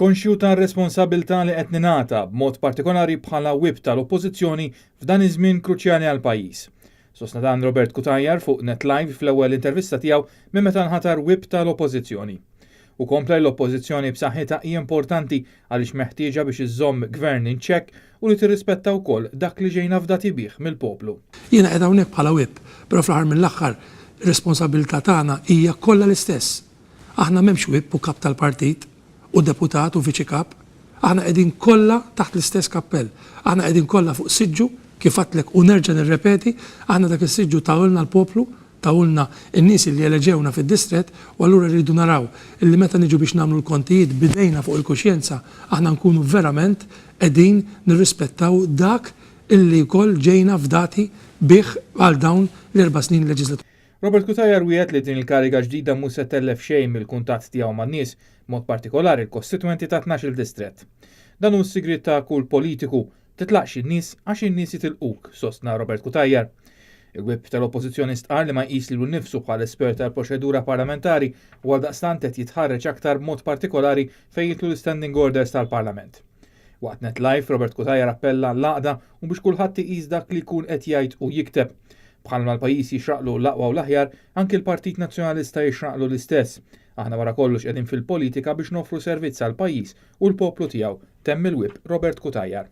Konxju tar-responsabbiltà li qed ningħata, b'mod partikolari bħala Whip tal-Oppożizzjoni f'dan iż-żmien kruċjali għall-pajjiż. Sostna dan Robert Cutajar fuq Net Live fl-ewwel intervista tiegħu minn meta nħatar Whip tal-Oppożizzjoni. Hu kompla li l-Oppożizzjoni b'saħħitha hi importanti għaliex meħtieġa biex iżżomm Gvern in check u li tirrispetta wkoll dak li ġejna fdati bih mill-poplu. Jiena qiegħed hawnhekk bħala Whip, però fl-aħħar mill-aħħar ir-responsabbiltà tagħna hija kollha l-istess. Aħna m'hemmx Whip u Kap tal-Partit u Deputat u Viċi Kap. Aħna qegħdin kollha taħt l-istess kappell. Aħna qegħdin kollha fuq siġġu, kif għedtlek u nerġa' nirrepeti, aħna dak is-siġġu tahulna l-poplu, tahulna n-nies illi eleġewna fid-distrett u allura rridu naraw illi meta niġu biex nagħmlu l-kontijiet b'idejna fuq il-kuxjenza aħna nkunu verament qegħdin nirrispettaw dak illi wkoll ġejna fdati bih għal dawn l-erba' snin leġislatura. Robert Cutajar wiegħed li din il-kariga ġdida mhu se tellef xejn mill-kuntatt tiegħu man-nies, b'mod partikolari l-kostitwenti ta' 12-il distrett. Dan hu s-sigriet ta' kull politiku, titlaqx in-nies għax in-nies jitilquk, sostna Robert Cutajar. Il-Whip tal-Oppożizzjoni stqarr li ma jqis lilu nnifsu bħala espert tal-proċedura parlamentari u għaldaqstant qed jitħarreġ aktar b'mod partikolari fejn jidħlu l-istanding orders tal-Parlament. Waqt Net Live, Robert Cutajar appella għall-għaqda u biex kulħadd iqis dak li jkun qed jgħid u jikteb. Bħalma l-pajjiż jixraqlu l-aqwa u l-aħjar, anki l-Partit Nazzjonalista jixraqlu l-istess. Aħna wara kollox qegħdin fil-politika biex noffru servizz għall-pajjiż u l-poplu tiegħu, temm il-Whip Robert Cutajar.